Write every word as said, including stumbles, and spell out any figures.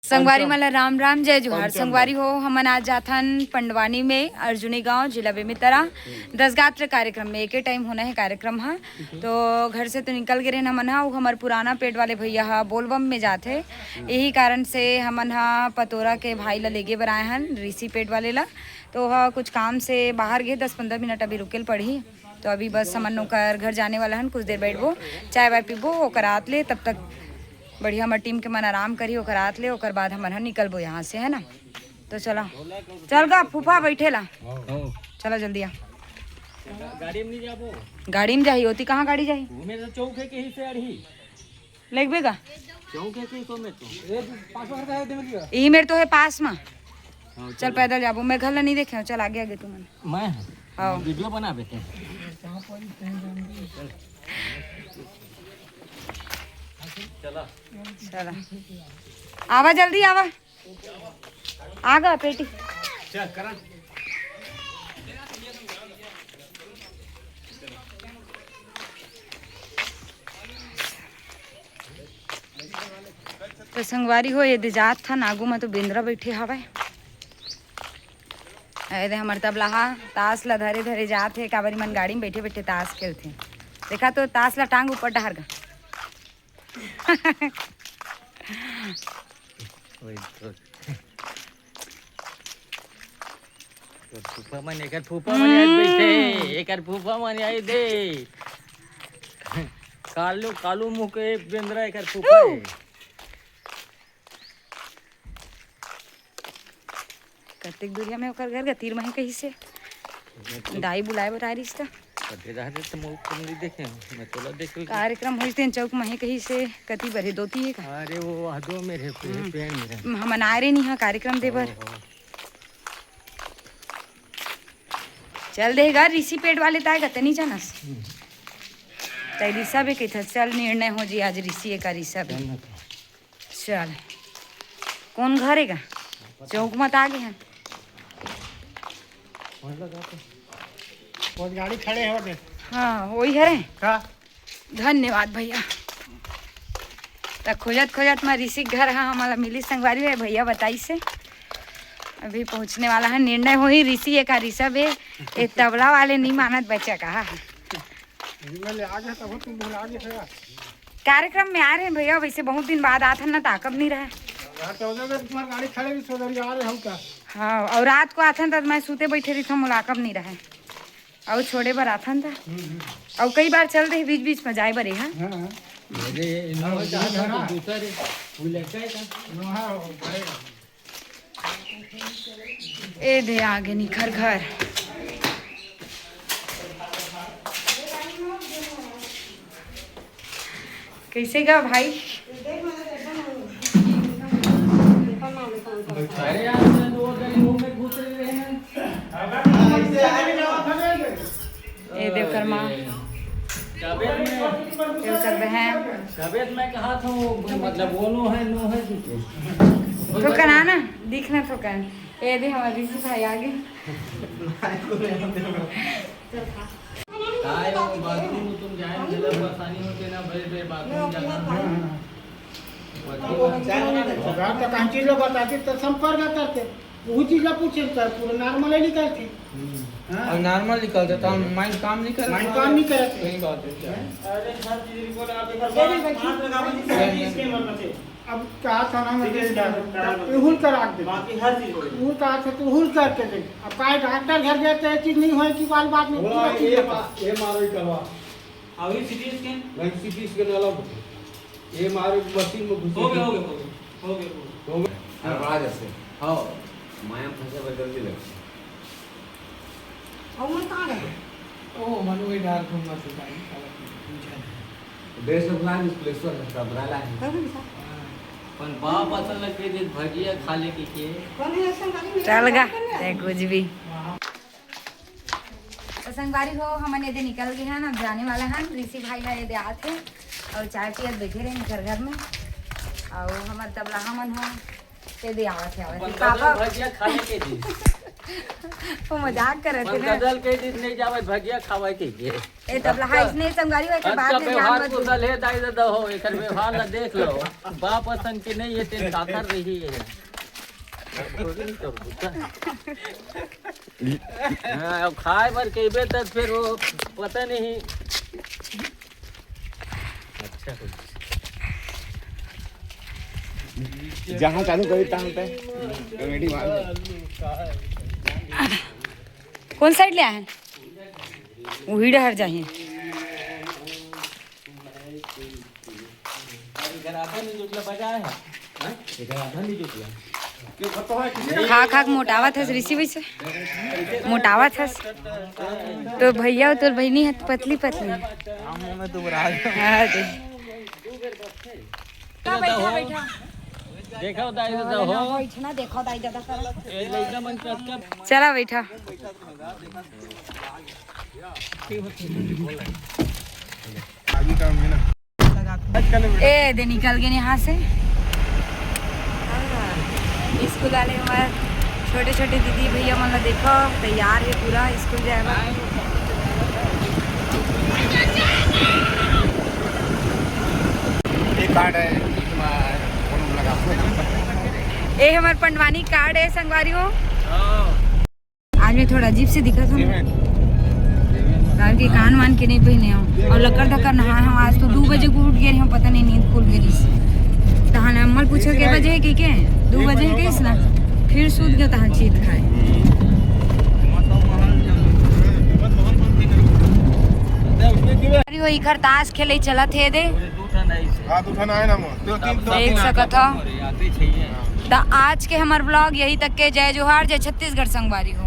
संगवारी मन ला राम राम, जय जोहार। पंचम संगवारी हो, हमन आज जाथन पंडवानी में, अर्जुनी गांव, जिला बेमेतरा, दसगात्र कार्यक्रम में। एके टाइम होना है कार्यक्रम हा। तो घर से तो निकल गे रहन हमन हा, वो हमर पुराना पेट वाले भैया हा बोलबम में जात है। यही कारण से हमन हा पतोरा के भाई ला लेगे बर आए हन, ऋषि पेट वाले ला। तो हा कुछ काम से बाहर गे, दस पंद्रह मिनट अभी रुके ल पड़ही। तो अभी बस हमन ओकर घर जाने वाला हन, कुछ देर बैठबो, चाय वाय पीबो, ओकर आत ले, तब तक बढ़िया हमर टीम के मन आराम करही, ओकर आत ले, ओकर बाद हमन ह निकलबो यहाँ से, है ना? तो चला, चल गा फूफा बैठे ला, चला जल्दी आ। गाड़ी में नहीं जाबो। गाड़ी में जाही, ओती कहाँ गाड़ी जाही? वो मेरे चौक है कहीं से अड़ही। लेगबे गा? चौक है कहीं तो मैं तो। ये पाँच सौ रुपया है, दे मेरे को। ई मेरे तो है पास में। हाँ, चल चलो। पैदल जाबो, मैं घर ला नहीं देखे हूँ, चल आगे आगे तुमन। मैं हाँ। वीडियो बना देते हैं। चला। चला। आवा जल्दी आवा। आ गा पेटी। चल करण। तो संगवारी हो, ये दे जात था नागू में तो बेंदरा बैठे हवय। ए दे हमर तबला हा तास ला धरे धरे जात हे, काबर मन गाड़ी में बैठे बैठे तास खेलथे। देखा तो तास ला टांग ऊपर डहर गा। ओए, तो, तो फूफा मन, एकर फूफा मन आए हम्म। बैठे, एकर फूफा मन आए दे। कालू, कालू मुंह के बेंदरा एकर फूफा है। कतेक दूरिया में ओकर घर गा, तीर महे कहिसे। दाई बुलाए बर आ रिस त। कते रह रे त मऊ कम नहीं देखे हूँ, मैं तोला देख लूँ। कार्यक्रम होइस तेन चौक महे कहिसे, कति बर हे, दोती हे का? अरे वो हदो में रहे, हम्म। पेड़ में रहे। हमन आए रे नहीं हा कार्यक्रम दे बर। ओहो। चल दे गा, ऋषि पेट वाले ताए गा, तनी जानस। हम्म। ताई ऋषा भी कहिथस, चल निर्णय हो जी, आज ऋषि एका ऋषा भी। चल ना तो। चल, कौन घर हे गा? चौक मत आगे हैं। वो गाड़ी खड़े हो गए। हाँ, वही हरे। का? धन्यवाद भैया। त खोजत खोजत मैं ऋषि के घर हा, हमला मिली संगवारी है, भैया बताइसे। अभी पहुँचने वाला है, निर्णय होही ऋषि एका ऋषभ है, ये तबला वाले नहीं मानत बच्चा कहा है। मैं ले आ गया तब तुम भुला गए थे। कार्यक्रम में आ रहे हैं भैया, वैसे बहुत दिन बाद आथन ना, ताकब नहीं रहे। यार, तो उधर तुम्हारी गाड़ी खड़े भी सो रही, आ रहे हो क्या? हाँ, और रात को आथन तब मैं सूते बैठे रही था, मुलाकब नहीं रहे। और छोड़े बर आथन था। हम्म, हम्म। और कई बार चल रहे बीच बीच में जाए बर, हाँ। हाँ, हाँ। अरे, ये हाँ, नोहा वो का जाना था, ना। दूसरा रे, वो लड़का है का? नोहा हो, बड़े। ए दे आगे निखर घर। कैसे गा भाई? अरे यार, वो गली मुंह में घुस रहे हैं। ए देवकर माँ। तबीयत में, देवकर बहन। तबीयत में कहा था वो, मतलब, वो नो है, नो है, ठीक है। थोकन आना, दिखना थोकन। ए दे, हमारे ऋषि भाई आगे। काय वो बाथरूम में तुम जाए, जरा परेशानी होते ना, भाई, भाई, बाथरूम जाना। हाँ, हाँ। बाथरूम जाना। अगर तो कांची लोग बताते तो संपर्क करते। वही चीज ला पूछे त पूरा नॉर्मल ही निकलथे। हम्म। हाँ। और नॉर्मल निकलथे त हम माइंड काम नहीं करत। माइंड काम नहीं करत। सही बात है। हैं? अरे सर जी, रिपोर्ट आप एक बार दे दे भाई। हाथ लगा दीजिए, सीटी स्कैन बनना चाहिए। अब कहा था ना, मैं सीटी स्कैन करा दो। तू हुल करा दे। बाकी हर चीज हो गई। हुल कहा था, तू हुल करके दे। अब काहे डॉक्टर घर गए तो ये चीज नहीं होए कि वाली बात नहीं, बोला, पूरा चीज ये बता। मा-, ये मारो ही करवा। अभी सीटी स्कैन? नहीं, सीटी स्कैन अलग होता है। ये मारे मशीन में घुसे हो गया, हो गया, हो गया, हो गया, हो गया। हो गया। हाँ, बड़ा जैसे। हाँ। माया फंसे पर जल्दी लग। और मैं कहाँ गया? ओ, मनु वही डाल दूंगा तो भाई, अलग पूछा नहीं। देश में बुला, इस प्लेस पर घबरा ला है। कौन सा? हाँ। पण बाप असल लगे दे भजिया खा ले के के। कौन है ऐसा गाड़ी में? चल गा, कौन है? ते कुछ भी। वहाँ। तो संगवारी हो, हमन एदे निकल गए हन, अब जाने वाला हन। ऋषि भाई ह एदे आत हे और चाय पियत बैठे रहे घर, घर में। और हमर तबला हमन ह एदे आवत हे, आवत हे। अपन पापा भजिया खा लेके जी। वो मजाक करत हे ना। गदल के दिन नहीं जावत भजिया खावे के लिए। ए, तब ला हाइस नहीं संगवारी हो, एकर बात अच्छा में ध्यान व्यवहार मत दो। कुशल हे दाई ददा हो, एकर व्यवहार ला देख लो। बाप असन के नहीं हे, तेन काकर रही हे। हाँ, अब खाए बर कहिबे त फिर वो पता नहीं। अच्छा हो। जहाँ चालू करी तहाँ पे कॉमेडी मार। कौन साइड ले आए हैं? वही डहर जाही। खा खा के मोटावत हस ऋषि वैसे। मोटावत हस। तो भैया तोर बहिनी है पतली पतली। हाँ, दे। देखो दाई दादा हो। देखो दाई दादा कर। चला बैठा। ए दे निकल गए यहाँ से। स्कूल वाले हमारे छोटे छोटे दीदी भैया मन ला देखो, तैयार है पूरा स्कूल जाए बर। ये कार्ड है, इसमें फोन लगा। ए हमार पंडवानी कार्ड है संगवारी हो। आज मैं थोड़ा अजीब से दिखत हूँ, काबर कि कान वान के नहीं पहने हूँ और लकर धकर नहाए हूँ। आज तो दो बजे को उठ गए हूँ, पता नहीं नींद खुल गई। तहन अम्मल पूछे के बजे है कि के दो बजे है कहिस ना, फिर सूत गए तहन चीत खाए। अरे वो इखर ताश खेले चलत हे दे। हाँ, दू ठन आए ना मोर। दो तीन, दो देख तीन आए। सकत हो। त आज के हमर ब्लॉग यही तक के। जय जोहार, जय छत्तीसगढ़ संगवारी हो।